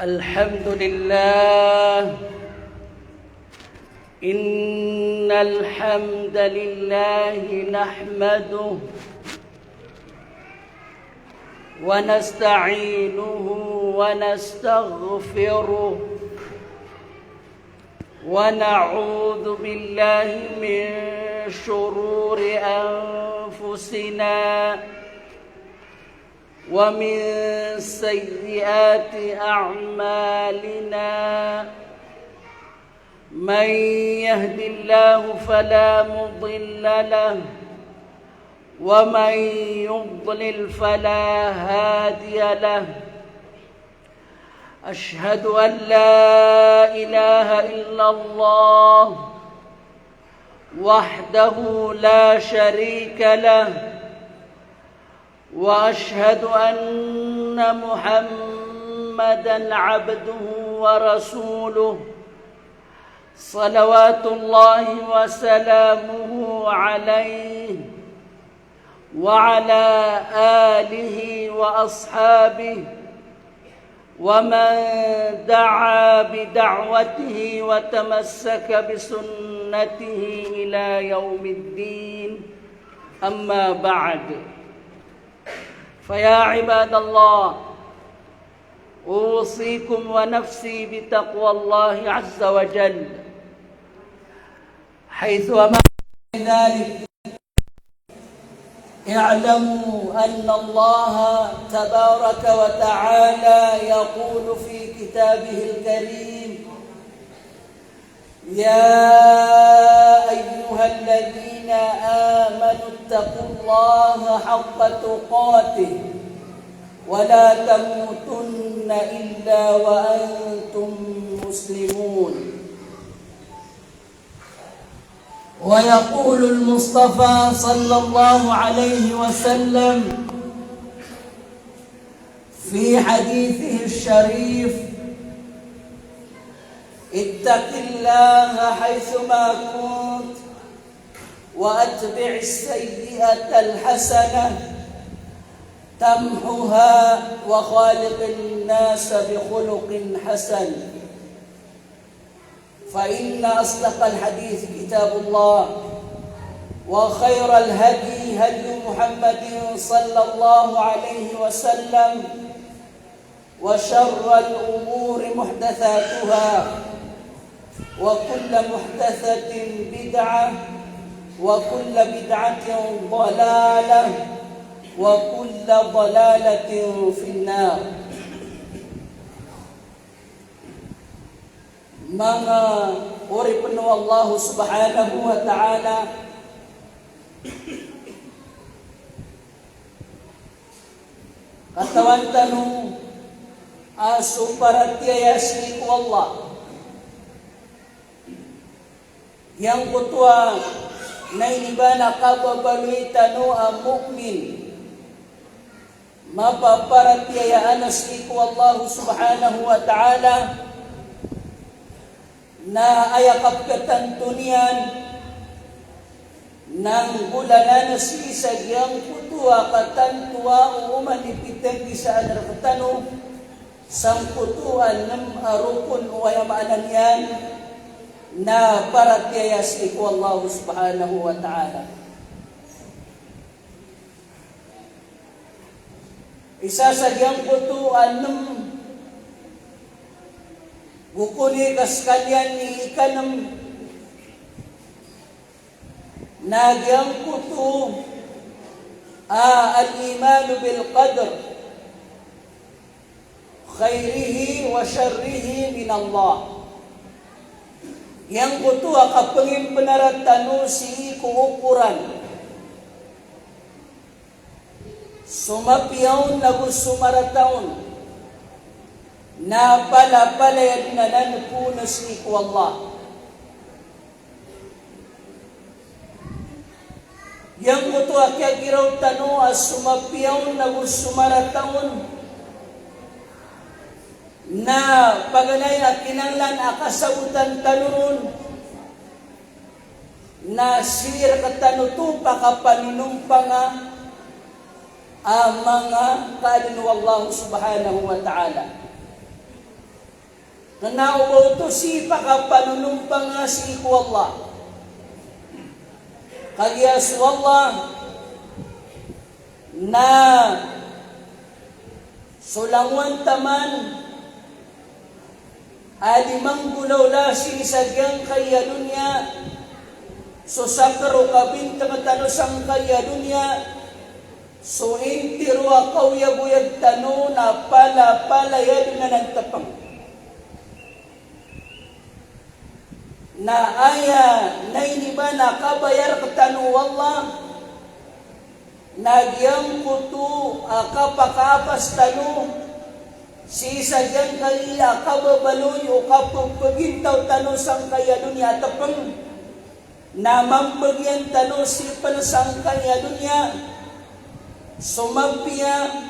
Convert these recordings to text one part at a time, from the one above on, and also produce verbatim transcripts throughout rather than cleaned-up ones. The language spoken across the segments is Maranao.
الحمد لله. إن الحمد لله نحمده ونستعينه ونستغفره، ونعوذ بالله من شرور أنفسنا ومن سيئات أعمالنا. من يهد الله فلا مضل له، ومن يضلل فلا هادي له. أشهد أن لا إله إلا الله وحده لا شريك له، وأشهد أن محمدا عبده ورسوله، صلوات الله وسلامه عليه وعلى آله وأصحابه ومن دعا بدعوته وتمسك بسنته إلى يوم الدين. أما بعد، فيا عباد الله، أوصيكم ونفسي بتقوى الله عز وجل، حيث أمر بذلك. اعلموا أن الله تبارك وتعالى يقول في كتابه الكريم: يا أيها الذين آمنوا اتقوا الله حق تقاته ولا تموتن إلا وأنتم مسلمون. ويقول المصطفى صلى الله عليه وسلم في حديثه الشريف: اتق الله حيثما كنت وأتبع السيئة الحسنة تمحها وخالق الناس بخلق حسن. فإن أصدق الحديث كتاب الله، وخير الهدي هدي محمد صلى الله عليه وسلم، وشر الأمور محدثاتها، وكل محدثة بدعة، وكل بدعة ضلالة، وكل ضلالة في النار. Manga oripn o Allah subhanahu wa ta'ala, katawan tano a so paratiyaya sii ko Allah, giyangkoto a na iniba na kababaloy tano a mu'min, mapaparatiyaya anan sii ko Allah subhanahu wa ta'ala, na aya kapkatanto niyan na nggolalan sii sa giyangkoto a katanto a oman i pitnggisaan rktano, sangkoto a nem a rokon, o aya maana niyan na paratiyaya sii ko Allah subhanahu wa ta'ala. Isa sa giyangkoto a nem, gokoni ka skaniyan i ikanem, na giyangkoto a al-imanu bil qadr khairihi wa sharrihi min Allah. Giyangkoto a kapngimbenar tano sii ko okoran so mapiya on ago so marata on, na palapalaya dn anan poon sii ko Allah. Giyangkoto a kiyagiraw tano a so mapiya on ago so marata on, na paganay a kinanglan a kasabotan tano ron, na sii rktano oto pakapanonompanga a manga kaadn o Allah subhanahu wa ta'ala. Kena o ba oto si pakapanonompanga sii ko Allah. Kagiya so Allah na so langowan taman a di manggolawla sii sa giyangkaya doniya, so sakar o kabintang tano sangkaya doniya, so intiro a kaoyagoyag tano na palapalaya den anan tepeng. Na aya na iniba na kabayar rektano o Allah, na giyangkoto a kapakaapas tano sii sa giyangkaya a kababaloy o kapepegintaw tano sangkaya doniya a tepeng, na mambegiyan tano sii pen sangkaya doniya so mapiya,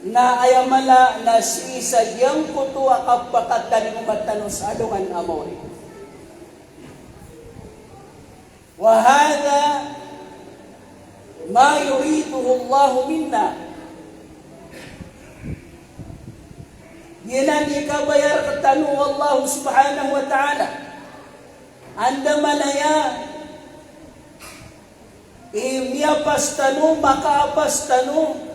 na aya mala na sii sa giyangkoto a kapakatalingoma tano sa alongan a maori. Wa hadha ma yuriduhu Allahu minna. Giyanan i kabayar rektano o Allah subhanahu wa ta'ala. Andamanaya i miyapas tano, makaapas tano.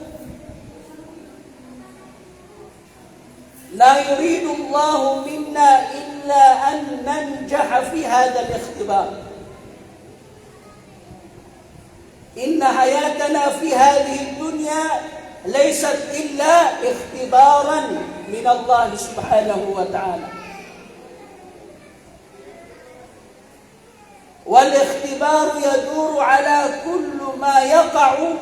La yuridu Allahu minna illa an nanjaha fi hadha al-ikhtibar. Inna hayatana fi hadhihi ad-dunya laysat illa ikhtibaran min Allah subhanahu wa ta'ala. Wal ikhtibaru yaduru ala kulli ma yaqa'u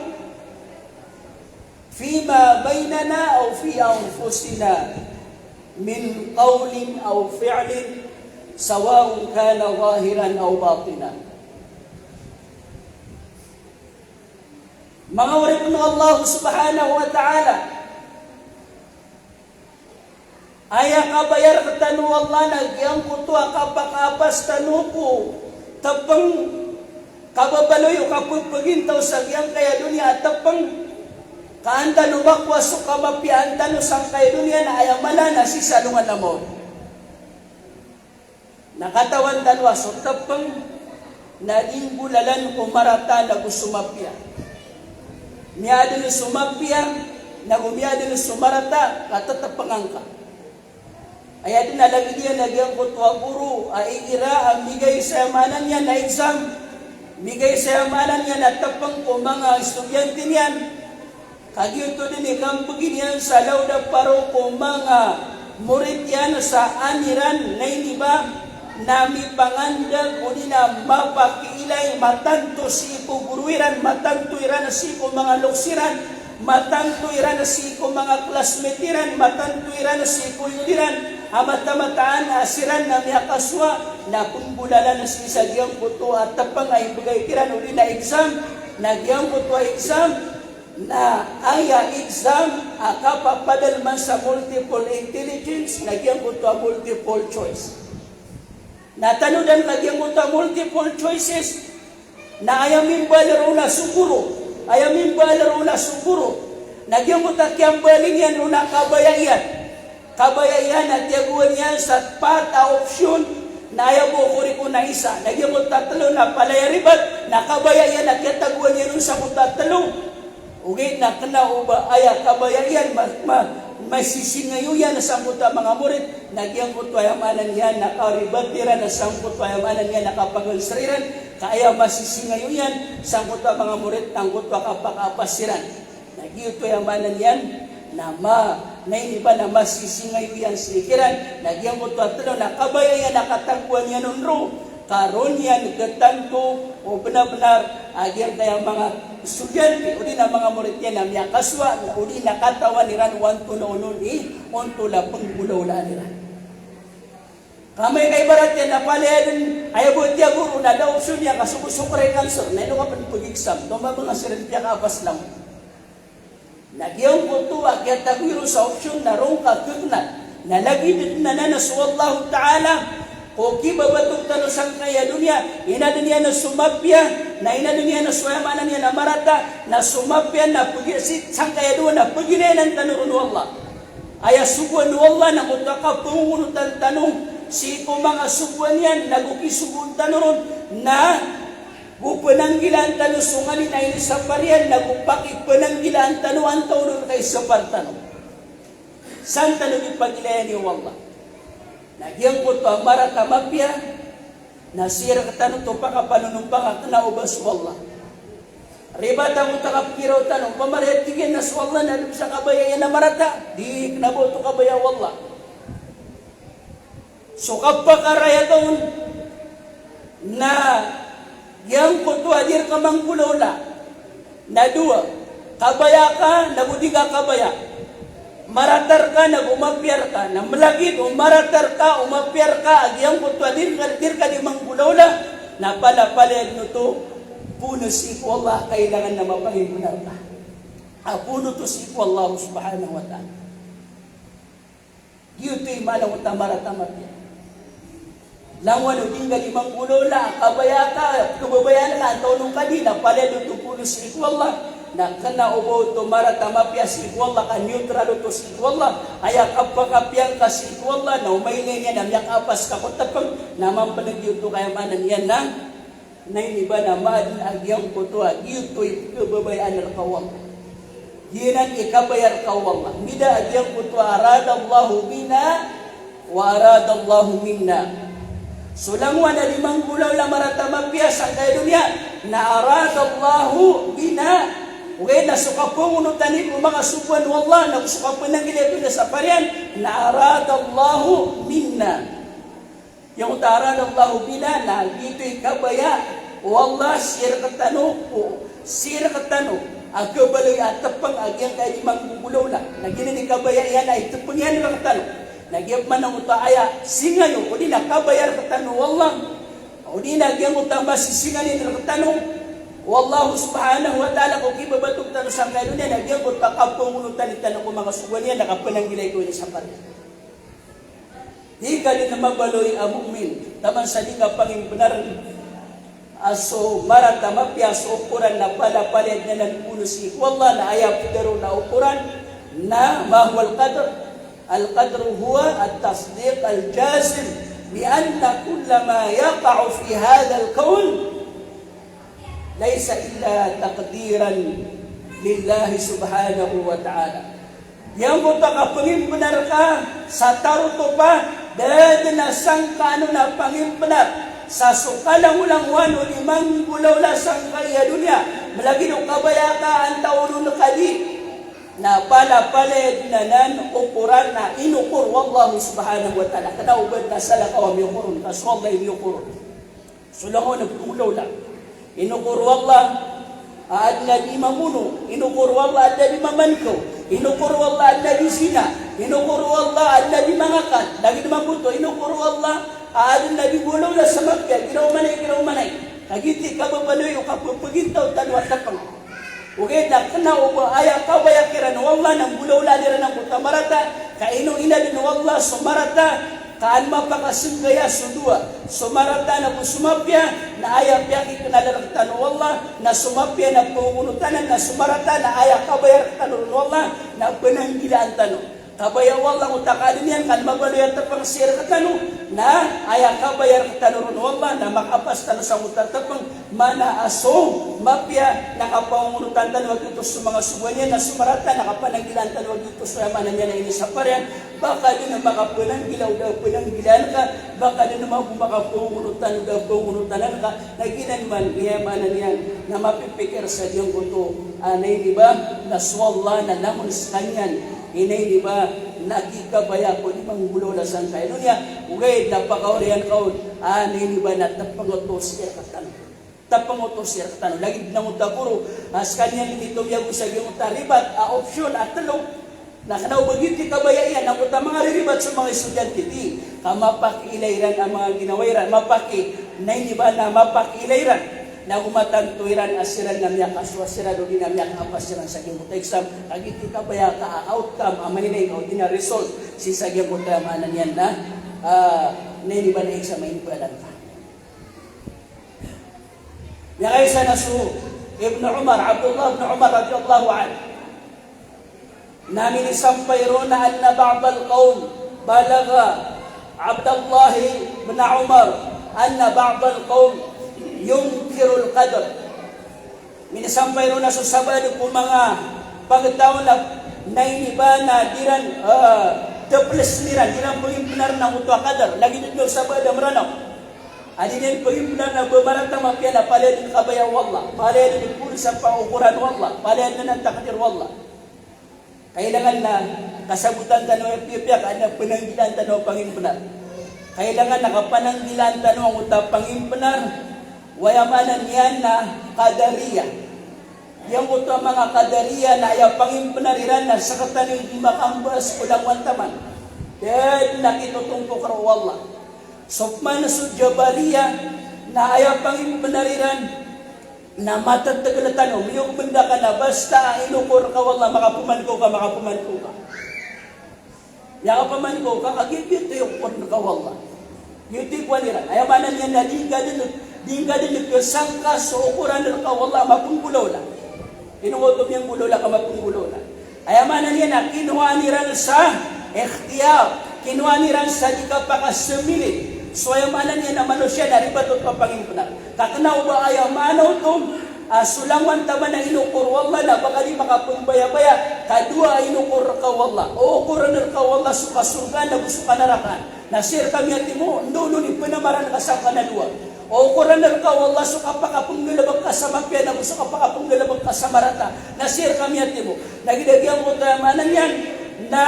fima baynana aw fi anfusina min qawlin aw fi'lin, sawa'un kana zahiran aw batinan. Manga oripn o Allah subhanahu wa ta'ala, aya kabayar rektano o Allah na giyangkoto a kapakaapas tano ko tepeng, kababaloy o kapepegintaw sa giyangkaya doniya a tepeng, ka an tano ba kowa so kamapiyaan tano sangkaya doniya na aya mala na sii sa alongan a maori. Na katawan tano a so tepeng na di nggolalan ko marata nago so mapiya. Miyaadn so mapiya nago miyaadn so marata ka tetepeng angka. Aya dn a lagid iyan a giyangkoto a goro a igira a migay sa aya maana niyan a exam, migay sa aya maana niyan a tepeng ko manga estudyante niyan. Kagiya oto dn i kambegi niyan sa lawd a paro ko manga morit iyan sa an iran na iniba na mipangandag odi na mapakiilay matanto sii ko goro iran, matanto iran sii ko manga loks iran, matanto iran sii ko manga classmate iran, matanto iran sii ko yod iran, a mataan-mataan a siran na miyakasowa na pnggolalan sii sa giyangkoto a tepeng a ibgay kiran odi na exam, na giyangkoto a exam, na aya exam a kapapadalman sa multiple intelligence, na giyangkoto a multiple choice. Na tano dn ka giyangkoto a multiple choices, na aya mimbal roo na so goro, aya mimbal roo na so goro, na giyangkoto a kiyambali niyan roo na kabaya iyan. Kabaya iyan na tiyagoan iyan sa pat a option, na aya bo ko riko na isa. Na giyangkoto a tlo na palaya ribat, na kabaya iyan na kiyatagoan iyan on sangkoto a tlo. Ogaid na kna o ba aya kabaya iyan ma, ma, masisingayoyan sangkoto a manga morit, na giyangkoto aya maana niyan na karibat iran sangkoto aya maana niyan na kapagalsar iran, ka aya masisingayoyan sangkoto a manga morit na angkoto a kapakaapas iran. Na giyoto aya maana niyan na ma, na iniba na masisingayoyan sii kiran, na giyangkoto a tlo na kabaya iyan na katagoan iyan on roo, ka roo niyan katanto o bnar-bnar a giyangkaya manga estudyante odi na manga morit iyan na miyakasowa, odi na katawan iran o antonaa onon i, onto a pnggolawlaan iran. Ka amay ka ibarat iyan na palaya dn, aya bo tiyago roo na da option iyan ka so, so kray cancer, na ino ka pn pag-exam, oto ba manga siran piyakaapas langon. Na giyangkoto a kiyatagoy roo sa option na roo ngka kknat. Na lagid dn anan a so Allahu Ta'ala ko kibabatog tano sangkaya doniya, inadn iyan so mapiya, na inadn iyan so aya maana niyan a marata, na so mapiya na pagi, sii sangkaya doniya na paginayanan tano ron o Allah. Aya sogoan o Allah na angkoto a kapangongonotan tano sii ko manga sogoan iyan, na go kisogoon tano ron, na go pananggilaan tano so nganin a inisapar iyan, na go pakipananggilaan tano antaa on i sapar tano. San tano di pagilayan o Allah? Na giyangkoto a marata a mapiya, na sii rktano oto pakapanonompang a kna o ba so Allah. Ribat angkoto a kapkiraw tano, opama aya tig iyan a so Allah na adn sa kabaya iyan a marata, di kna ba oto kabaya o Allah. So kapakarayaga on na giyangkoto a di rka manggolawla na dowa, kabaya ka na go di ka kabaya. Marata rka na go mapiya rka, na mlagid o marata rka o mapiya rka a giyangkoto a di rka, di rka di manggolawla, na palapalaya dn oto poon sii ko Allah, kailangan na mapangimbnar ka a poon oto sii ko Allah subhanahu wa ta'ala. Giyoto i maana o marata a mapiya. Langowan o di ngka di manggolawla, kabaya ka, kababayaan ka antaa on ka di, na palaya dn oto poon sii ko Allah. Na kna o ba oto marata a mapiya sii ko Allah, ka neutral oto sii ko Allah. Aya kapakapiya ngka sii ko Allah, na o mailay niyan na miyakaapas ka ko tpng, na mampneg giyoto, ka aya maana niyan na na iniba na maadn a giyangkoto a giyoto i kababayaan rka o Allah. Giyanan i kabaya rka o Allah. Mbida a giyangkoto a aradallahu bina wa aradallahu minna. So langowan a di manggolawla, marata a mapiya sangkaya doniya, na aradallahu bina. Ogaid na so kapangonotan iyan ko manga sogoan o Allah, na so kapananggilai ko inisapar iyan, na aradallahu minna. Giyangkoto a aradallahu bina na giyoto i kabaya o Allah sii rktano, o sii rktano a kabaloy a tpng a giyangkaya di manggolawla. Na giyanan i kabaya iyan a itpng iyan rktano. Na giya pman angkoto a aya singayo, odi na kabaya rktano o Allah, odi na giyangkoto a masisinganin rktano o Allah subhanahu wa ta'ala ko kibabatog tano sangkaya doniya, na giyangkoto a kapangonotan tano ko manga sogoan iyan, na kapananggilai ko inisapar iyan. Di ka dn mabaloy a mu'min taman sa di ka pangimbnar a so marata a mapiya, so okoran na palapalaya dn anan poon sii ko Allah, na aya pitharo na okoran na ma huwal qadr. Al-qadru huwa at-tasdiq al-jazim bi anna kulla ma yaqa'u fi hadhal kawn laysa illa taqdiran lillahi subhanahu wa ta'ala. Giyangkoto a kapangimbnar ka sa tarotop a da dn a sangkaan on a pangimbnar sa so kalangolangowan o di manggolawla sangkaya doniya, mlagid o kabaya ka antaa on ka di, na palapalaya dn anan okoran a inokor o Allah subhanahu wa ta'ala. Kna o ba dn a salakaw a miyokor on, ka so Allah i miyokor on. So langowan a di manggolawla, inokor o Allah a adn a di mamono, inokor o Allah a adn a di mamankaw, inokor o Allah a adn a di zina, inokor o Allah a adn a di mangakal, lagid mambo oto, inokor o Allah a adn a di golawla sa mapiya, giraw manay, giraw manay. Kagiya giyoto i kababaloy o kapapagintaw tano a tpng. Ogaid na kna o ba aya kabaya kiran o Allah na nggolawlaan iran angkoto a marata, ka ino inadn o Allah so marata, ka an mapakasenggaya so dowa, so marata na go so mapiya, na aya piyakiknala rktano o Allah na so mapiya na pangongonotan anan, na so marata na aya kabaya rktano ron o Allah na pananggilaan tano. Kabaya o Allah angkoto a kaadn iyan, ka an mabaloy a tpng sii rktano, na aya kabaya rktano ron o Allah na makaapas tano sangkoto a tpng, maana a so mapiya na kapangongonotan tano a giyoto so manga sogoan iyan, na so marata na kapananggilaan tano a giyoto so, aya maana niyan na inisapar iyan. Ba ka dn a makapananggila o da a pananggilaan ka, ba ka dn a makapangongonotan o da a pangongonotan ka, na giyanan man i, aya maana niyan na mapipikir sa giyangkoto a, na iniba, na so Allah na langon skaniyan i, na iniba, na kikabaya ko di manggolawla sangkaya doniya, ogaid na pakaoriyan ka on a, na iniba, na tpng oto sii rktano. Tpng oto sii rktano. Lagid angkoto a goro a skaniyan dn i tomiyago sa giyangkoto a ribat a option a tlo. Na kna o ba giyoto i kabaya iyan angkoto a manga riribat so manga estudyante di, ka mapakiilay iran a manga ginawa iran, mapaki, na iniba, na mapakiilay iran. Na go matanto iran a siran na miyakasowa siran odi na miyakaapas siran sa giyangkoto a exam. Ka giyoto i kabaya ka a outcome a mailay ka odi na result sii sa giyangkoto a, aya maana niyan na, ah, na iniba, na exam a inipaadan ka. Miyakaisa na so Ibn Umar, Abdullah ibn Umar radiyallahu anhu. Na minisampay ron a anna ba'dal qawm balagha Abdallah bin Umar anna ba'dal qawm yunkirul qadar. Minisampay ron a so sabaad ko manga pagtaw na, na iniba na di ran, eh, daples iran, di ran pagimbenar angkoto a qadar, lagid o sabaad a Mranaw. A di niyan pagimbenar na ba marata mapiya na palaya dn kabaya o Allah, palaya dn puri sa paokoran o Allah, palaya dn a takdir o Allah. Kailangan na kasabotan tano a piyapiya ka adn a pananggilaan tano a pangimbenar. Kailangan na kapananggilaan tano angkoto a pangimbenar, aya maana niyan na Qadariyah. Giyangkoto a manga Qadariyah na aya pangimbenar iran na sktano i di makambas ko langowan taman. Da dn a kitotompok roo o Allah. So pman so Jabariyah na aya pangimbenar iran na matatgl tano, miyogobnd ka na basta a inokor ka o Allah, makapamangko ka, makapamangko ka. Aya kapamangko ka, kagiya giyoto i okor ka o Allah. Giyoto i kowan iran. Aya maana niyan na di ngka dn, di ngka dn psangka so okoran ka o Allah a mapnggolawla. Ino oto miyagolawla ka mapnggolawla? Aya maana niyan na kinowaan iran sa ikhtiyar, kinowaan iran sa di kapakasamilin. So aya maana niyan na manosiya na ribat oto a pangimbenar. Ka kna o ba aya maana oto a so langowan taman a inokor o Allah na ba ka di makapmbayabaya, kadowa a inokor ka o Allah. Okoran ka o Allah so kasorgaan ago so kanarakaan. Na sii rka miyatimo, ndo ino di pnamaran ka sangkanan a dowa. Okoran rka o Allah so kapakapnggalbk ka sa mapiya ago so kapakapnggalbk ka sa marata. Na sii rka miyatimo. Na giyangkoto a maana niyan na,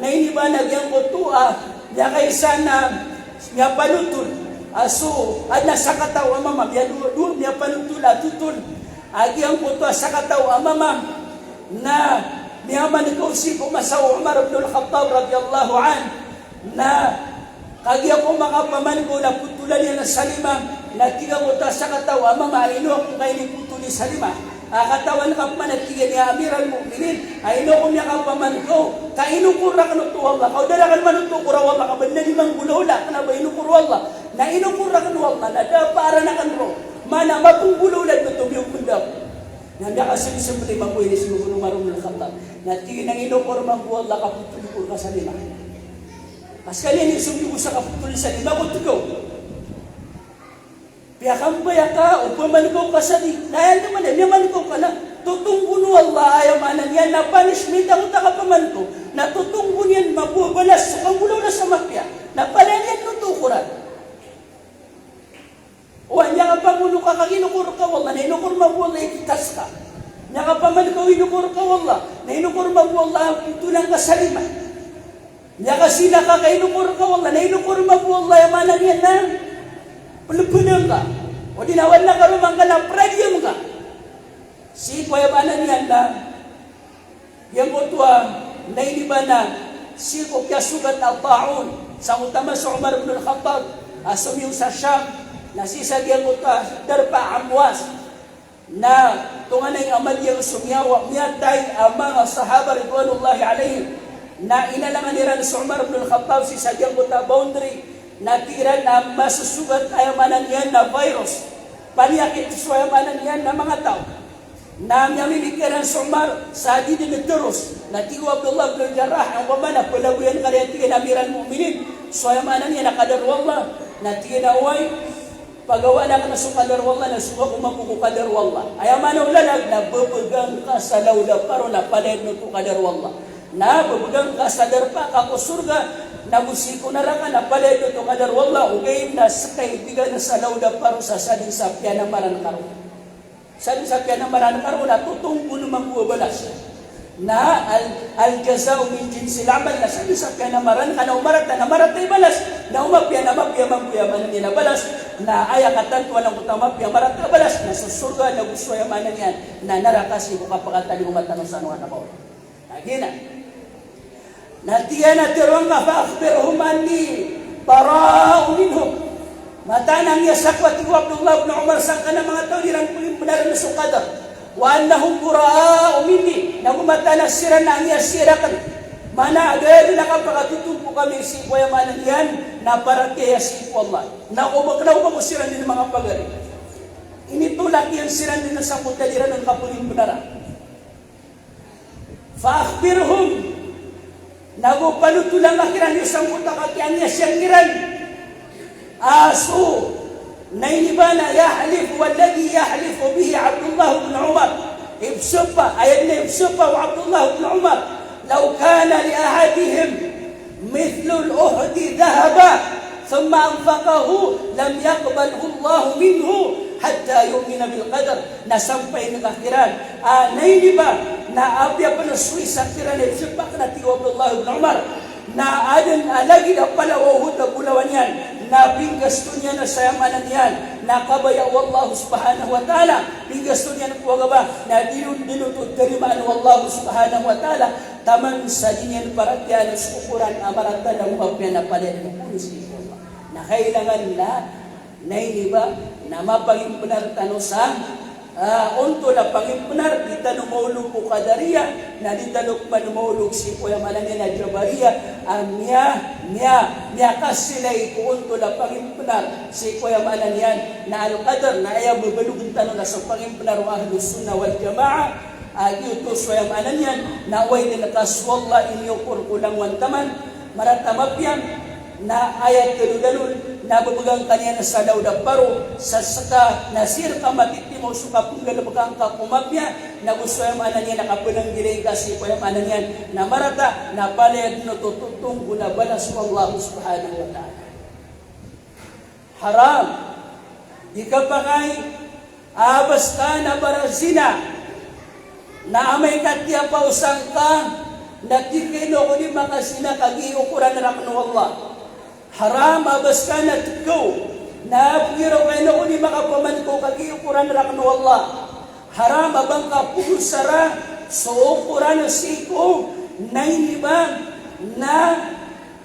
na iniba na giyangkoto a miyakaisa na miyapanotol a so adn a sakataw a mama, miyadowa, dowa, miyapanotol a totol a giyangkoto a sakataw a mama. Na miyamankaw sii ko masa o Umar ibn al-Khattab radiyallahu anhu. Na kagiya ko makapamankaw na potolan iyan sa lima, na tig angkoto a sakataw a mama a ino ako ka inipotol i sa lima. A katawan ka pman a tig iyan a Amiral Mu'minin, a ino ako miyakapamankaw, ka inokor rakn oto o Allah, ka o da rakn man oto okora o Allah, ka ba dn a di manggolawla, kna ba inokor o Allah, na inokor rakn o Allah, na da a paran akn roo, mana mapnggolawla dn oto, miyogobnd ako. Na miyakasmbsmbli mambo ini sii ko Umar ibn al-Khattab. Na tig iyan a inokor mambo o Allah ka potoli ko rka sa lima. Ka skaniyan i sombi ko sa kapotol sa lima ko tgaw. Piyakambaya ka, o pamankaw ka sa di. Na aya niyan man, miyamankaw ka na totonggon o Allah, aya maana niyan na punishment angkoto a kapamankaw. Na totonggon iyan mambo a balas so kanggolawla sa mapiya. Na palaya niyan oto okoran. O, miyakapangono ka ka inokor ka o Allah, na inokor mambo o Allah i titas ka. Miyakapamankaw, inokor ka o Allah, na inokor mambo o Allah a potolan ka sa lima. Miyakazina ka, ka inokor ka o Allah, na inokor mambo o Allah, aya maana niyan na plbngan ka. O di na oway na karoma ngka na pradiyan ka. Sii ko aya maana niyan na giyangkoto a, na iniba na sii ko kiyasogat a ta'un, sangkoto a masa o Umar ibn al-Khattab a somiyowa sa Sham, na sii sa giyangkoto a darpa a Amwas. Na tonganay a madiyang so miyawa, miyatay a manga sahaba ridwanullahi alaihim. Na inalangan iran so Umar ibn al-Khattab sii sa giyangkoto a boundary, na tig iran a masosogat, aya maana niyan na virus, paniyakit so, aya maana niyan na manga taw. Na miyamimikir iran so Umar sa di dn toros. Na tig o Abdullah bin Jarrah, aya opama na palagoyan ka dn, tig iyan, a Amiral Mu'minin, so, aya maana niyan na qadar o Allah. Na tig iyan a oway, pagawaan akn so qadar o Allah, na sogo ako mambo ko qadar o Allah. Aya maana o lalag na bbgan ka sa lawd a paro na palaya dn oto o qadar o Allah. Na bbgan ka sa darpa ka ko sorga, na go sii ko naraka na palaya dn oto o qadar o Allah, ogaid na ska i bgan sa lawd a paro sa sadn sa piyanamaran ka roo. Sadn sa piyanamaran ka roo na totonggon mambo a balas. Na al-, al-jaza'u min jinsil amal, na sadn sa piyanamaran ka, na o marata na marata i balas, na o mapiya na mapiya mambo, aya maana niyan na balas, na aya katantoan angkoto a mapiya marata a balas, na so sorga, na go so, aya maana niyan na naraka, sii ko kapakatalingoma tano sa aya maana o Lagi na. Na tig iyan a tharoon ka, "Fa akhbirhum anni bara'un minhum." Mataan a miyasakowa, tig o Abdullah ibn Umar, sangkanan a manga taw a di iran pagimbenarn so qadar. "Wa annahum bura'u minni." Nago mataan a siran na miyasiya rakn. Maana a giyaya dn a kapakatotompok ami sii ko, aya maana niyan na paratiyaya sii ko Allah. Na o ba, kna o ba ko siran dn manga pagari. Initolak iyan siran dn sangkoto a di iran on kapagimbenara. Fa akhbirhum, na go panotola ngka kiran, iyo sangkoto a kakiya niyan siran. A so, na ini ba na yahlifu, walladhi yahlifu bihi Abdullah ibn Umar. Ipsapa, aya dn ipsapa o Abdullah ibn Umar, law kana li ahadihim mithlul Uhudi dhahaba, thumma anfaqahu, lam yaqbalhu Allahu minhu hatta yu'mina bil qadar. Na sampay ngka kiran, a, na ini ba, na apiya pn so isa kiran i psapa, na tig o Abdullah ibn Umar, na adn a lagid a pala o Uhud a bolawan iyan, na pinggasto niyan a saya maana niyan, na kabaya o Allah subhanahu wa ta'ala, pinggasto niyan ko agama, na di on, di on oto tarimaan o Allah subhanahu wa ta'ala, taman sa di niyan paratiyayaan so okoran a marata na mapiya na palaya dn ko okoran sii ko Allah. Na kailangan na, na ini ba, na mapangimbnar tano sa, a, ontol a pangimbnar, di tano maolog ko Qadariyah, na di tano pman maolog sii ko aya maana niyan a Jabariyah, a miya, miya, miyakasilay ko ontol a pangimbnar sii ko aya maana niyan na Al-Qadar, na aya babalogn tano na so pangimbnar o Ahlus Sunnah wal Jamaah, a giyoto so aya maana niyan na oway dn ka so Allah iniyokor ko langowan taman, marata mapiya, na aya tlo dn on, na bbgan ka niyan sa laod a paro, sa ska, na sii rka matitimo so kapnggalbka ngka ko mapiya, na go so aya maana niyan na kapananggilai ka sii ko aya maana niyan na marata, na palaya dn oto totong ko na balas o Allah subhanahu wa ta'ala. Haram. Di kapakay a basta na barazina. Na amay ka tiyapaw sangka, na tig ka ino ko di makazina kagiya okoran rakn o Allah. Haram a basta na tkaw, na pngiraw ka ino ko di makapamankaw kagiya okoran rakn o Allah. Haram a ba ngka pogosara so okoran sii ko, na ini ba, na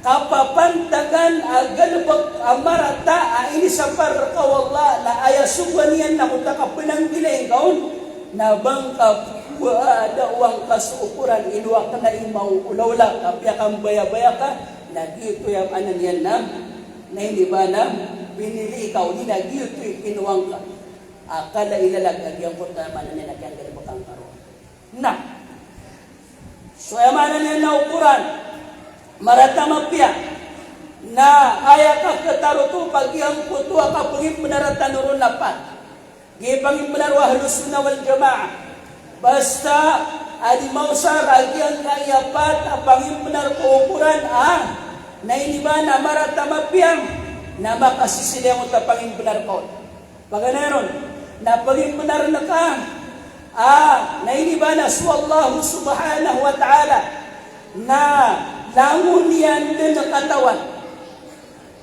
kapapantagan a galbk a marata a inisapar rka o Allah, na aya sogoan iyan na koto a kapananggilai ngka on, na ba ngka pkowaa a da o angka so okoran, ino akn a imaw o olaola, ka piyakambayabaya ka, na giyoto aya maana niyan na, na ini ba na pinili ka o di na giyoto i kinowa ngka. A kala i lalag a giyangkoto a maana niyan na kiyanggalbka ngka roo. Na so aya maana niyan na okoran, marata mapiya, na aya kakhtaro oto a giyangkoto a kapangimbnar tano ron na pat. Giya i pangimbnar o Ahlus Sunnah wal Jamaah. Basta a di maosar a giyangkaya pat a pangimbnar ko okoran a, na ini ba na marata mapiya, na makasisilay angkoto a pangimbnar ka on. Paganay ron, na pagimbnar ngka a, na ini ba na so Allah subhanahu wa ta'ala, na langon iyan dn katawan.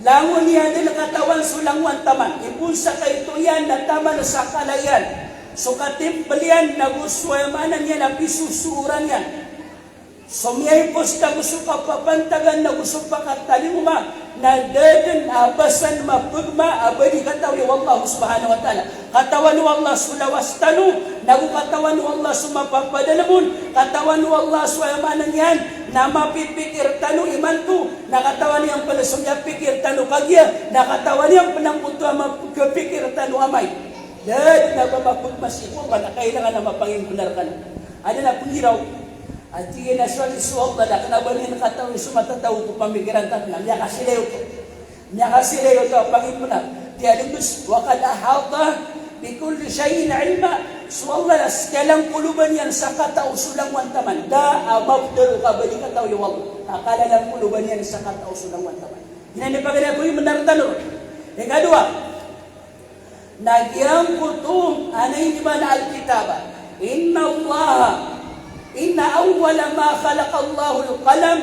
Langon iyan dn katawan so langowan taman. Ipoon sa kaito iyan na taman sa kala iyan, so katimpl iyan, na go so aya maana niyan na pisosooran iyan. So miyaipos na go so kapapantagan na go so pakatalingoma, na da dn a ba san mapgma a ba di katawi o Allah subhanahu wa ta'ala. Katawan o Allah so lawas tano, na go katawan o Allah so mapapadalm on, katawan o Allah so aya maana niyan na mapipikir tano imanto, na katawan iyan pn so miyapikir tano kagiya, na katawan iyan pn angkoto a mapikir tano amay. Da dn a ba mapgma sii ko Allah, na kailangan a mapangimbnar kano. Adn a pnggiraw a tig iyan a so, so Allah na kna o ba niyan katawi so matatago ko pamikiran tano, na miyakasilay oto. Miyakasilay oto a pangimbnar. Tig iyan a, wa qad ahata bi kulli shay'in ilma. So Allah na skaniyan ko loba niyan sa katao so langowan taman. Da a mapd roo ka ba di katawi o Allah. Ka kala ko loba niyan sa katao so langowan taman. Giyanan i paganay a pangimbnar tano. Ikadowa, na giyangkoto a na ini ba na al-kitaba. Inna Allah, inna awwala ma khalaqa Allahul qalam.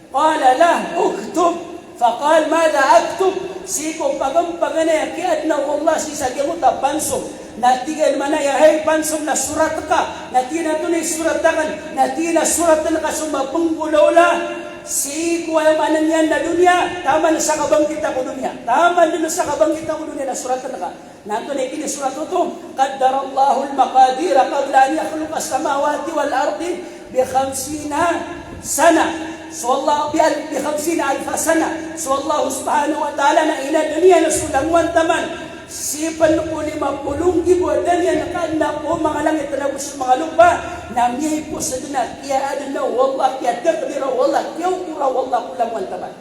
Qala lah, uktub. Faqal, madha aktub? Sii ko paganay a kiyadna o Allah sii sa giyangkoto a pansom. Na tig iyan a, maana aya hay pansom na sorat ka. Na tig iyan a antonaa i sorat akn? Na tig iyan a soratn ka so mapnggolawla sii ko aya maana niyan na doniya, taman sa kabangkit ko doniya. Taman dn sa kabangkit ko doniya na soratn ka. Na antonaa i kinisorat oto? Qaddarallahul maqadira qabla an yakhluqas samawati wal ardi bi khamsina sana. So Allah, bi al-, bi khamsina alfa sana. So Allah subhanahu wa ta'ala na inadn iyan so langowan taman sii pn ko lima polo nggibo a da niyan kaadna ko manga langit na go so manga lopa. Na miyaipos dn a kiyaadna o Allah, kiyatakdira o Allah, kiyaokora o Allah ko langowan taman.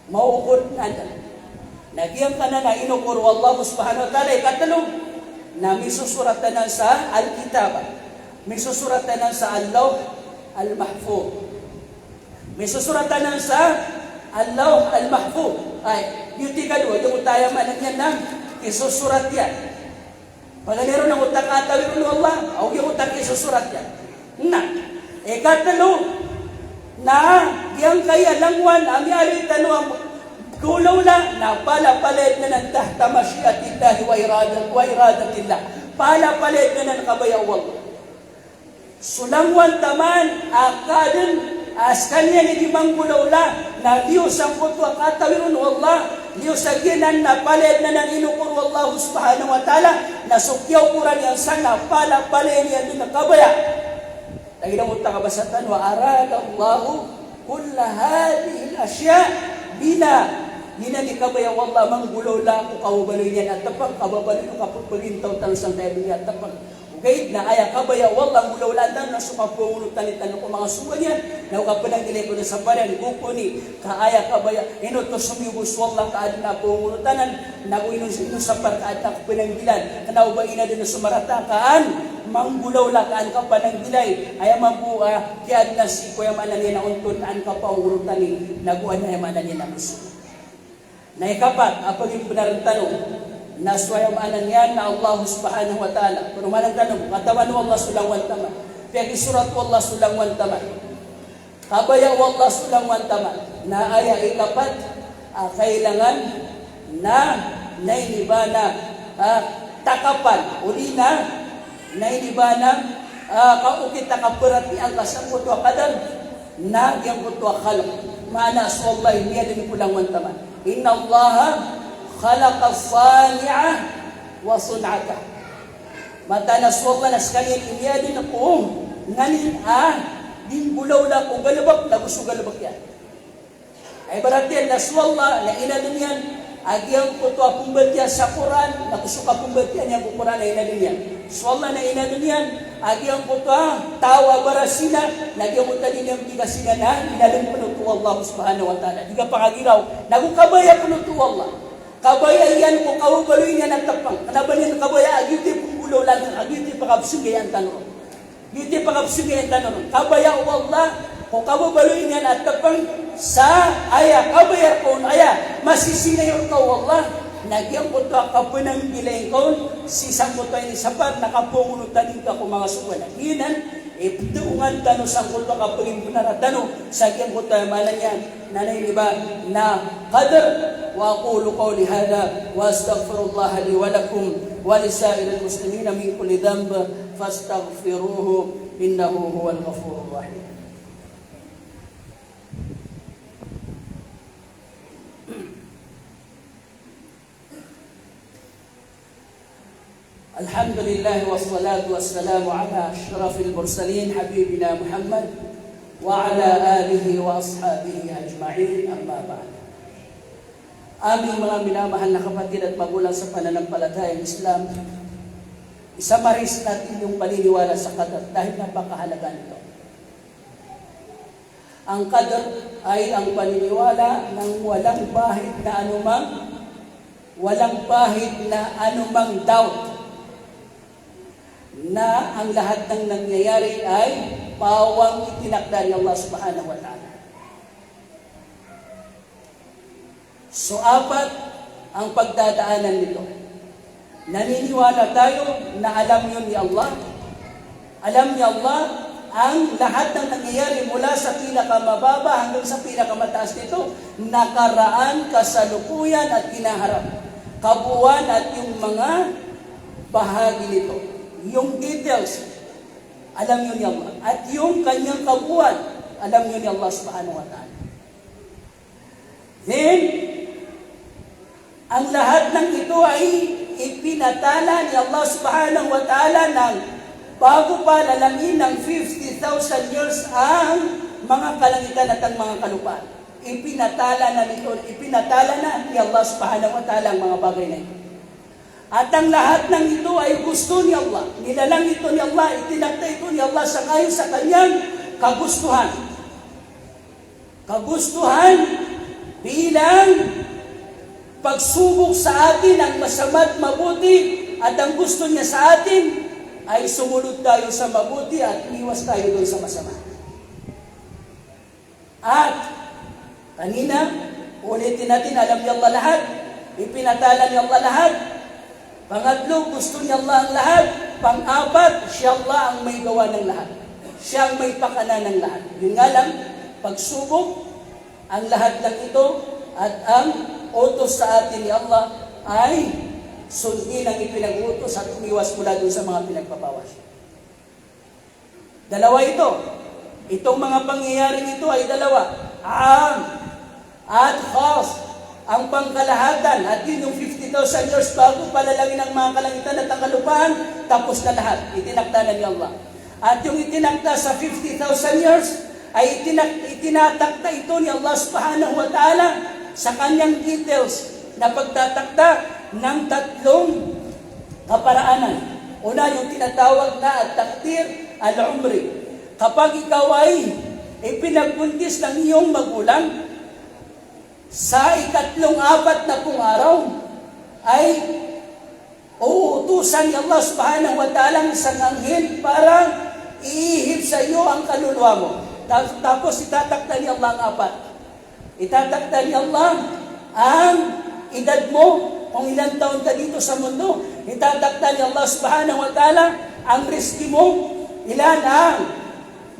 Maokor na dn. Na giyangkanan a inokor o Allah subhanahu wa ta'ala, ikatlo, na misosorat anan sa Alkitab. Misosorat anan sa Al-Lawh Al-Mahfuz. Misosorat anan sa Al-Lawh Al-Mahfuz. Ay, giyoto i kadowa, giyoto i aya maana niyan na isosorat iyan. Paganay ron na oto a katawi ron o Allah, ago giyoto a isosorat iyan. Na, ikatlo, na giyangkaya langowan a miyaaloy tano a golawla, na palapalaya dn anan tahta mashiatillahi wa irada-, wa iradatillah. Palapalaya dn anan kabaya o Allah. So langowan taman a ka dn a skaniyan i di manggolawla, na liyo sangkoto a katawi ron o Allah, liyo sa giyanan na palaya dn anan inokor o Allah subhanahu wa ta'ala, na so kiyaokoran iyan san na palapalaya niyan dn a kabaya. Lagid angkoto a kabasa tano a aradallahu kulla hadhihil ashya' bina. Giyanan i kabaya o Allah manggolawla ko kababaloy niyan a tpng, kababaloy o kapagpagintaw tano sangkaya doniya a tpng. Ogaid na aya kabaya o Allah a nggolawlaan tano na so kapangonotan tano ko manga sogoan iyan, na o kapananggilai ko na sapar iyan, gokoni, ka aya kabaya, ino oto somiyog so Allah ka adn a pangonotan anan, nago ino, ino sapar ka adn a kapananggilaan, kna o ba ino dn so marata ka an manggolawla ka an kapananggilai, aya mambo a kiyaadna sii ko aya maana niyan a onton an kapangonotan i, nago an aya maana niyan a mosog. Na ikapat a pagimbnar tano, na so aya maana niyan na Allah subhanahu wa ta'ala. Panomanan tano, katawan o Allah so langowan taman. Piyakisorat o Allah so langowan taman. Kabaya o Allah so langowan taman. Na aya ikapat a kailangan na, na inibana, ah, takapan. O di na, na inibana, ah, kaokit a kaparatiyayaa sangkoto a qadar. Na giyangkoto a khalq, maana so Allah i miyadn ko langowan taman. Innallaha khalaqa sani'a wa sun'ata. Mataan a so Allah na skaniyan i miyadn ko nganin a di nggolawla ko galbk nago so galbk iyan. Ay, ibarat iyan na so Allah na inadn iyan a giyangkoto a pmbatiya sa Qur'an, na ko so kapmbatiya niyan ko Qur'an na inadn iyan. So Allah na inadn iyan a giyangkoto a taw a barasina, na giyangkoto a di niyan pkasina na inadn pn oto o Allah subhanahu wa ta'ala. Di kapakagiraw, nago kabaya pn oto o Allah. Kabaya iyan ko kababaloy niyan a tpng. Kna ba niyan kabaya a giyoto i pnggolawlaan, a giyoto i pakapsnggayan tano. Giyoto i pakapsnggayan tano ron. Kabaya o Allah ko kababaloy niyan a tpng sa aya kabaya rka on, aya masisingayor ka o Allah, na giyangkoto a kapananggilai ngka on sii sangkoto a inisapar na kapangonotan ngka ko manga sogoan. Giyanan i ptharoon tano sangkoto a kapagimbnar tano sa giyangkoto a maana niyan. Na aya ini ba na qadr. Wa aqulu qawli hadha wa astaghfirullaha li wa lakum wa li sa'iril muslimina min kulli dhanb fastaghfiruhu innahu huwal ghafurur rahim. Alhamdulillah, wassalatu wassalamu ala ashrafil mursalin, habibina Muhammad, wa ala alihi wa ashabihi ajma'in, amma ba'd. Aming manga minamahal na kapatid at magulang sa pananampalatayang Islam, isamaris natin yung paniniwala sa qadar dahil napakahalaga nito. Ang qadar ay ang paniniwala ng walang bahid na anumang, walang bahid na anumang doubt na ang lahat ng nangyayari ay pawang itinakda ni Allah Subhanahu wa Ta'ala. So, apat ang pagdadaanan nito. Naniniwala tayo na alam yun ni Allah. Alam ni Allah ang lahat ng nangyayari mula sa pinakamababa hanggang sa pinakamataas nito, nakaraan, kasalukuyan at hinaharap. Kabuuan at yung mga bahagi nito. Yung details, alam yun ni Allah. At yung kanyang kabuuan, alam yun ni Allah Subhanahu wa Ta'ala. Then, ang lahat ng ito ay ipinatala ni Allah Subhanahu wa Ta'ala ng bago pa lalamin ng fifty thousand years ang mga kalangitan at ang mga kalupaan. Ipinatala na nito, ipinatala na ni Allah Subhanahu wa Ta'ala ang mga bagay na ito. At ang lahat ng ito ay gusto ni Allah. Nilalang ito ni Allah, itinakda ito ni Allah sangayon sa kanyang kagustuhan. Kagustuhan bilang pagsubok sa atin ang masama at mabuti, at ang gusto niya sa atin ay sumunod tayo sa mabuti at umiwas tayo doon sa masama. At kanina, ulitin natin, alam ni Allah lahat, ipinatala ni Allah lahat. Pangatlo, gusto ni Allah ang lahat. Pang-apat, siya Allah ang may gawa ng lahat. Siya ang may pakana ng lahat. Yun nga lang, pagsubok, ang lahat ng ito, at ang utos sa atin ni Allah ay sundin ang ipinag-utos at umiwas mula dun sa mga pinagbabawal. Dalawa ito. Itong mga pangyayaring ito ay dalawa. Am at khas. Ang pangkalahatan, at yun yung fifty thousand years bago palalangin ang mga kalangitan at ang kalupaan, tapos na lahat. Itinakda na ni Allah. At yung itinakda sa fifty thousand years, ay itinak-, itinatakda ito ni Allah Subhanahu wa Ta'ala sa kanyang details na pagtatakda ng tatlong kaparaanan. Una, yung tinatawag na at-takdir al-umri. Kapag ikaw ay ipinagbuntis ng iyong magulang, sa ikatlong apat na pung araw, ay uutusan ni Allah Subhanahu wa Ta'ala ang isang anghel para iihip sa iyo ang kaluluwa mo. Ta-, tapos itatakda ni Allah ang apat. Itatakda ni Allah ang edad mo, kung ilang taon ka dito sa mundo. Itatakda ni Allah Subhanahu wa Ta'ala ang rizki mo, ilan ang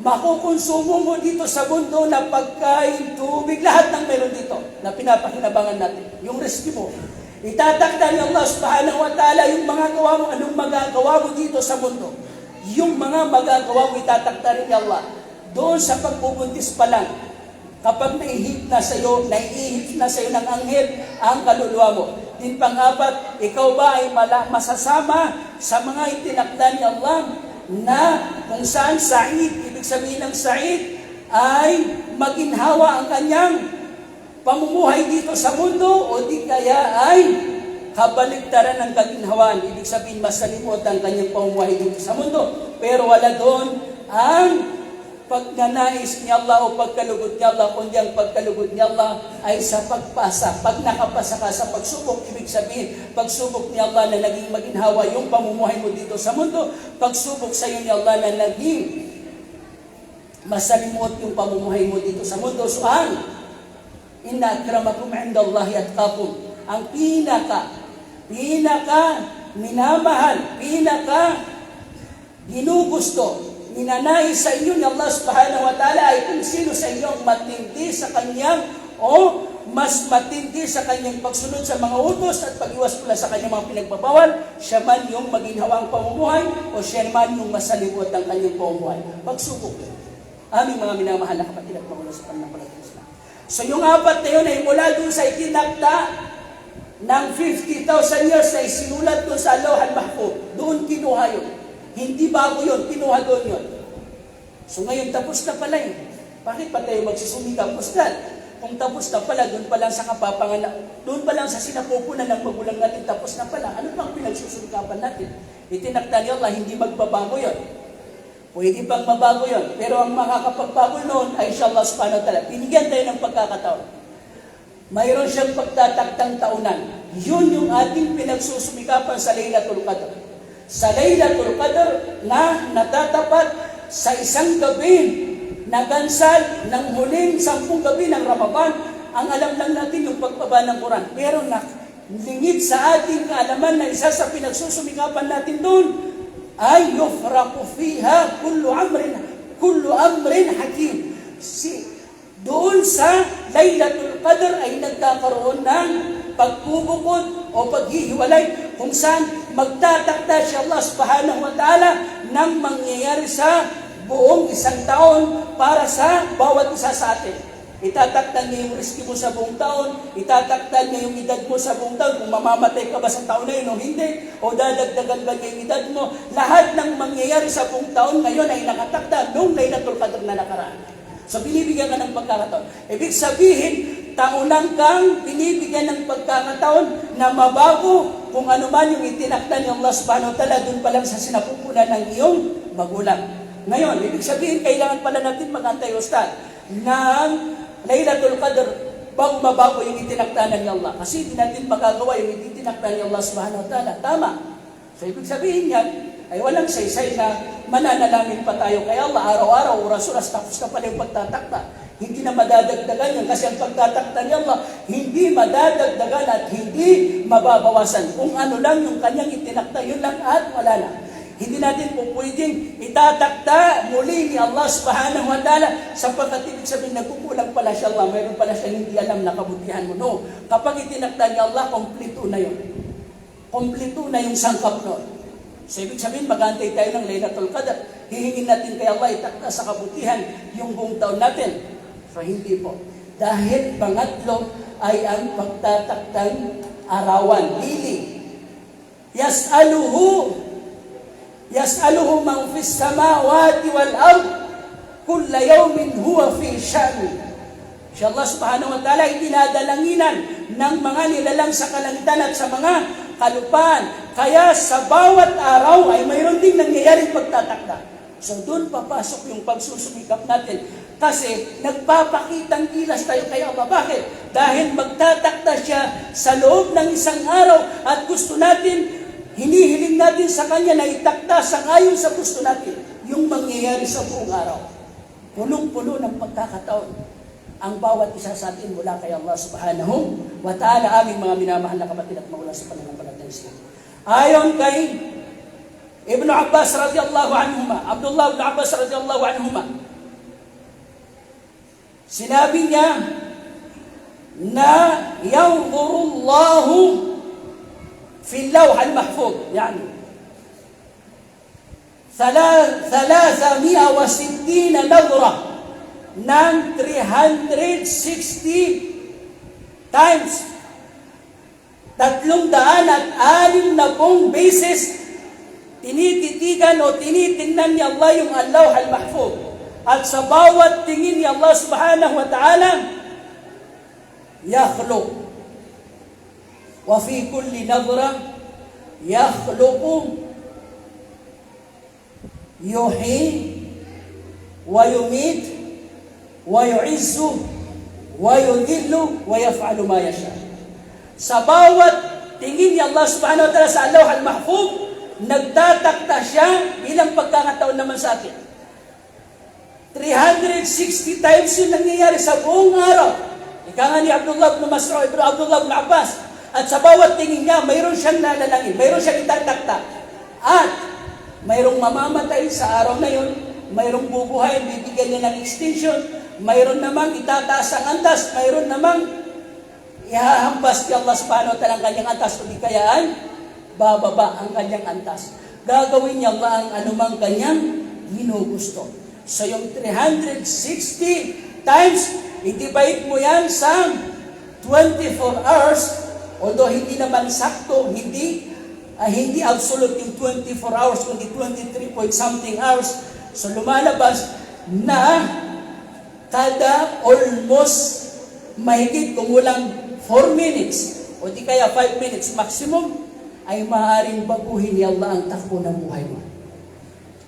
makukonsumo mo dito sa mundo na pagkain, tubig, lahat ng meron dito na pinapakinabangan natin. Yung rizki mo. Itatakda ni Allah Subhanahu wa Ta'ala yung mga gawa mo, anong magagawa mo dito sa mundo. Yung mga magagawa mo, itatakda rin ni Allah. Doon sa pagbubuntis pa lang, kapag naihip na sa'yo, naiihip na sa'yo ng anghel ang kaluluwa mo. Din pang-apat, ikaw ba ay mala-, masasama sa mga itinakda ni Allah na kung saan sa'id, ibig sabihin ng sa'id, ay maginhawa ang kanyang pamumuhay dito sa mundo, o di kaya ay kabaliktaran ng kaginhawaan, ibig sabihin masalimuot ang kanyang pamumuhay dito sa mundo. Pero wala doon ang pagnanais ni Allah o pagkalugod ni Allah, kundi ang pagkalugod ni Allah ay sa pagpasa. Pag nakapasa ka sa pagsubok, ibig sabihin, pagsubok ni Allah na naging maginhawa yung pamumuhay mo dito sa mundo, pagsubok sa iyo ni Allah na naging masalimuot yung pamumuhay mo dito sa mundo. So, ang, "Inna akramakum indallahi atqakum." Ang pinaka, pinaka minamahal, pinaka ginugusto, ninanais sa inyo ni Allah Subhanahu wa Ta'ala ay kung sino sa inyo ang matindi sa kanyang, o mas matindi sa kanyang pagsunod sa mga utos at pag-iwas mula sa kanyang mga pinagbabawal, siya man yung maginhawang pamumuhay o siya man yung masalimuot ang kanyang pamumuhay. Pagsubok yun. Aming mga minamahal na kapatid at magulang sa pananampalatayang Islam. So, yung apat na yun ay mula dun sa itinakda ng fifty thousand years na isinulat dun sa Lawh al-Mahfuz. Doon kinuha yun. Hindi bago yun, kinuha doon yun. So, ngayon tapos na pala eh. Bakit pa tayo magsusumikap, Ustad? Kung tapos na pala, doon pa lang sa kapapangana-, doon pa lang sa sinapupunan ng magulang natin, tapos na pala. Ano pang pinagsusumikapan natin? Itinakda ni Allah, hindi magbabago yun. Pwede pang mabago yun. Pero ang makakapagbago noon ay siya Allah Subhanahu wa Ta'ala. Binigyan tayo ng pagkakataon. Mayroon siyang pagtatakdang taonan. Yun yung ating pinagsusumikapan sa Laylatul Qadr. Sa Laylatul Qadr na natatapat sa isang gabi na gansal ng huling sampung gabi ng Ramadan, ang alam lang natin yung pagbaba ng Quran. Pero na, lingid sa ating kaalaman na isa sa pinagsusumikapan natin doon ay yufraqu fiha kullu amrin, kullu amrin hakim. Si, doon sa Laylatul Qadr ay nagkakaroon ng pagbubukod o paghihiwalay kung saan magtatakda si Allah Subhanahu wa Ta'ala ng mangyayari sa buong isang taon para sa bawat isa sa atin. Itatakda niya yung rizki mo sa buong taon, itatakda niya yung edad mo sa buong taon, kung mamamatay ka ba sa taon na yun o hindi, o dadagdagan ba niya yung edad mo. Lahat ng mangyayari sa buong taon ngayon ay nakatakda nung Laylatul Qadr na nakaraan. So, binibigyan ka ng pagkakataon. Ibig sabihin, taonan kang binibigyan ng pagkakataon na mabago Kung ano man yung itinakda ni Allah Subhanahu wa Ta'ala, dun pa lang sa sinapupunan ng iyong magulang. Ngayon, ibig sabihin, kailangan pala natin mag-antay, Ustad, ng Laylatul Qadr bago mabago yung itinakda na ni Allah. Kasi hindi natin magagawa yung itinakda ni Allah Subhanahu wa Ta'ala. Tama. So, ibig sabihin niyan, ay walang saysay na mananalangin pa tayo kay Allah araw-araw, oras-oras, tapos ka pala yung pagtatakda. Hindi na madadagdagan yan kasi ang pagtatakda ni Allah, hindi madadagdagan at hindi mababawasan. Kung ano lang yung kanyang itinakda, yun lang at wala na. Hindi natin po pwedeng itatakda muli ni Allah Subhanahu wa Ta'ala sapagkat ibig sabihin nagkukulang pala siya Allah, mayroon pala siya hindi alam na kabutihan mo. No, kapag itinakda ni Allah, kompleto na yun. Kompleto na yung sangkap nun. So, ibig sabihin, mag-aantay tayo ng Laylatul Qadr. Hihingin natin kay Allah itakda sa kabutihan yung buong taon natin. So, hindi po. Dahil pangatlo ay ang pagtataktang arawan, daily. Yas'aluhu, yas'aluhu man fis samawati wal ard, kulla yawmin huwa fi sha'n. Si Allah Subhanahu wa Ta'ala ay dinadalanginan ng mga nilalang sa kalangitan at sa mga kalupaan. Kaya sa bawat araw ay mayroon ding nangyayaring pagtatakda. So, doon papasok yung pagsusumikap natin. Kasi nagpapakitang gilas tayo kay Allah. Bakit? Dahil magtatakda siya sa loob ng isang araw at gusto natin, hinihiling natin sa Kanya na itakda sang-ayon sa gusto natin yung mangyayari sa buong araw. Punong-puno ng pagkakataon ang bawat isa sa atin mula kay Allah Subhanahu wa Ta'ala, aming mga minamahal na kapatid at magulang sa pananampalatayang Islam. Ayon kay Ibnu Abbas radiyallahu anhuma, Abdullah ibn Abbas radiyallahu anhuma, sinabi niya na yanzurullahu fil lawh al-mahfuz, yani, Thala-, thalatha mi'a wa sittina nadhra, ng three hundred sixty times. Tatlong daan at anim na pung beses tinititigan o tinitingnan ni Allah yung Al-Lawh Al-Mahfuz. At sa bawat tingin ni Allah Subhanahu wa Ta'ala, yakhluq. Wa fi kulli nadhra yakhluqu, yuhyi wa yumit wa yu'izzu wa yudhillu wa yaf'alu ma yasha. Sa bawat tingin ni Allah Subhanahu wa Ta'ala sa Lawh al-Mahfuz, nagtatakda siya bilang pagkakataon naman sa atin. Three hundred sixty times yung nangyayari sa buong araw. Ika nga ni Abdullah ibn Mas'ud, ibn Abdullah ibn Abbas. At sa bawat tingin niya, mayroon siyang nananalangin, mayroon siyang itatakda. At mayroong mamamatay sa araw na yun, mayroong bubuhay, bibigyan niya ng extension, mayroon namang itataas ang antas, mayroon namang ihahampas ni Allah Subhanahu wa Ta'ala ang kanyang antas o di kaya ay bababa ang kanyang antas. Gagawin ni Allah ang anumang kanyang ginugusto. So, yung three hundred sixty times, i-divide mo yan sa twenty-four hours, although hindi naman sakto, hindi, ah, hindi absolute yung twenty-four hours, kundi twenty-three point something hours. So, lumalabas na kada almost mahigit kumulang four minutes o di kaya five minutes maximum, ay maaaring baguhin ni Allah ang takbo ng buhay mo.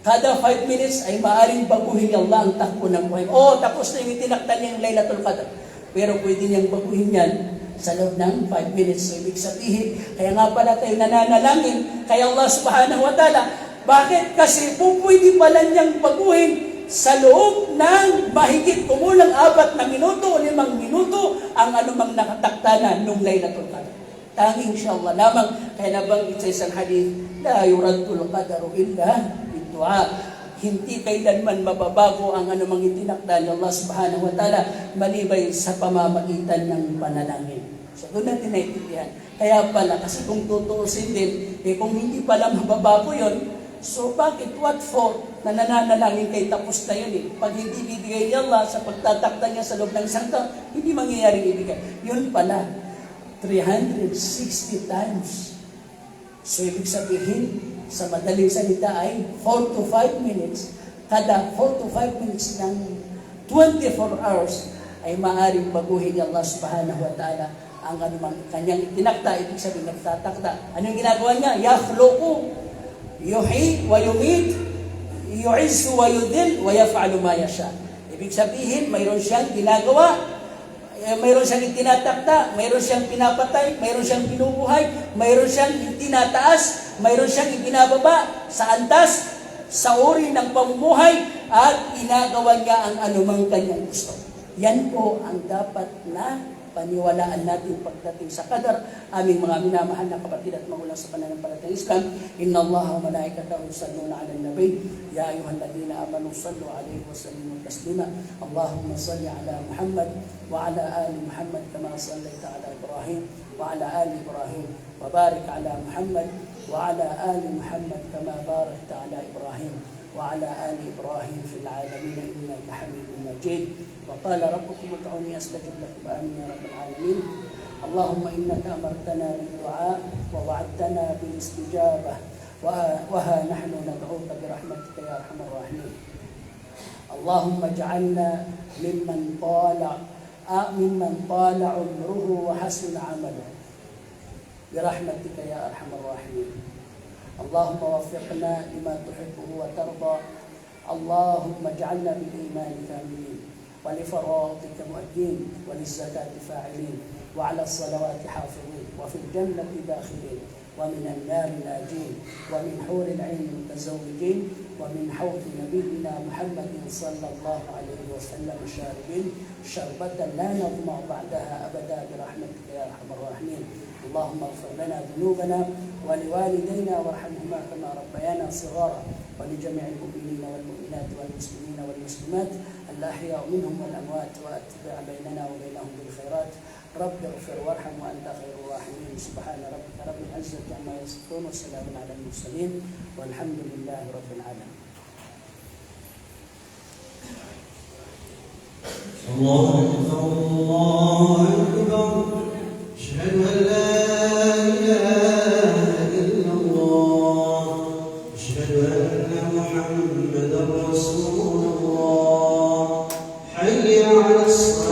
Kada five minutes ay maaaring baguhin ni Allah ang takbo ng buhay mo. Oo, tapos na yung itinakda niya yung Laylatul Qadr. Pero pwede niyang baguhin yan sa loob ng five minutes. So, ibig sabihin, kaya nga pala tayo nananalangin kay Allah Subhanahu wa Ta'ala. Bakit? Kasi pupwede pala niyang baguhin sa loob ng mahigit kumulang apat na minuto o limang minuto ang anumang nakatakda na nung Laylatul Qadr. Tanging siya Allah lamang, kaya nabanggit sa isang hadith, "La yuraddul qadaru illa bid-du'a." Hindi kailanman mababago ang anumang itinakda ni Allah Subhanahu wa Ta'ala maliban sa pamamagitan ng panalangin. So, doon natin naiintindihan. Kaya pala, kasi kung tutuusin din, eh, kung hindi pala mababago yun, so bakit, what for, na nananalangin kay tapos na yun eh. Pag hindi bibigay ni Allah sa pagtatakda niya sa loob ng isang taon, hindi mangyayaring ibigay. Yun pala, three hundred sixty times. So, ibig sabihin, sa madaling salita ay four to five minutes. Kada four to five minutes ng twenty-four hours ay maaaring baguhin ni Allah Subhanahu wa Ta'ala Ang anumang kanyang itinakda, ibig sabihin, nagtatakda. Ano yung ginagawa niya? Yakhluqu, yuhyi, wa yumit, yu'izzu, wa yudhill, wa yaf'alu ma yasha. Ibig sabihin, mayroon siyang ginagawa, eh, mayroon siyang itinatakda, mayroon siyang pinapatay, mayroon siyang binubuhay, mayroon siyang itinataas, mayroon siyang ibinababa sa antas, sa uri ng pamumuhay, at ginagawa niya ang anumang kanyang gusto. Yan po ang dapat na paniwalaan natin pagdating sa qadar. Aming mga minamahal na kapatid at magulang sa pananampalatayang Islam, innallaha wa malaikatahu yusalluna 'alan nabi, ya ayyuhalladhina amanu sallu 'alaihi wa sallimu taslima. Allahumma salli 'ala Muhammad wa 'ala ali Muhammad kama sallaita 'ala Ibrahim wa 'ala ali Ibrahim, wa barik 'ala Muhammad wa 'ala ali Muhammad kama barakta 'ala Ibrahim wa 'ala ali Ibrahim fil 'alamin innaka Hamidum Majid. Wa qala rabbukum ud'uni astajib lakum. Amin ya rabbal 'alamin. Allahumma innaka amartana bid du'a wa wa'adtana bil istijabah. Wa, wa ha nahnu nad'uka bi rahmatika ya arhamar rahimin. Allahumma ij'alna mimman tala, a, mimman tala umruhu wa hasuna amaluhu. Bi rahmatika ya arhamar rahimin. Allahumma waffiqna lima tuhibbuhu wa tarda. Allahumma ij'alna bil imani kamilin, wa li faradika mu'addin, wa liz zakati fa'ilin, wa 'alas salawati hafizin, wa fil jannati dakhilin, wa minan nari najin, wa min huril 'aini mutazawwijin, wa min hawdi nabiyyina Muhammadin sallallahu 'alaihi wasallam sharibin, sharbatan la nadhma'u ba'daha abada bi rahmatika ya arhamar rahimin. Allahumma ighfir lana dhunubana wa liwalidayna warhamhuma kama rabbayana shighara, wa li jami'il mu'minina wal mu'minat wal muslimina wal muslimat al ahya'i minhum wal amwat, wa atbi' baynana wa baynahum bil khairat. Rabbi ighfir warham wa anta khairur rahimin. Subhana rabbika rabbil izzati amma yasifun, wa salamun alal mursalin, walhamdulillahi rabbil alamin. الله أكبر، الله أكبر. أشهد أن لا إله إلا الله. أشهد أن محمدا رسول الله. حي على الصلاة.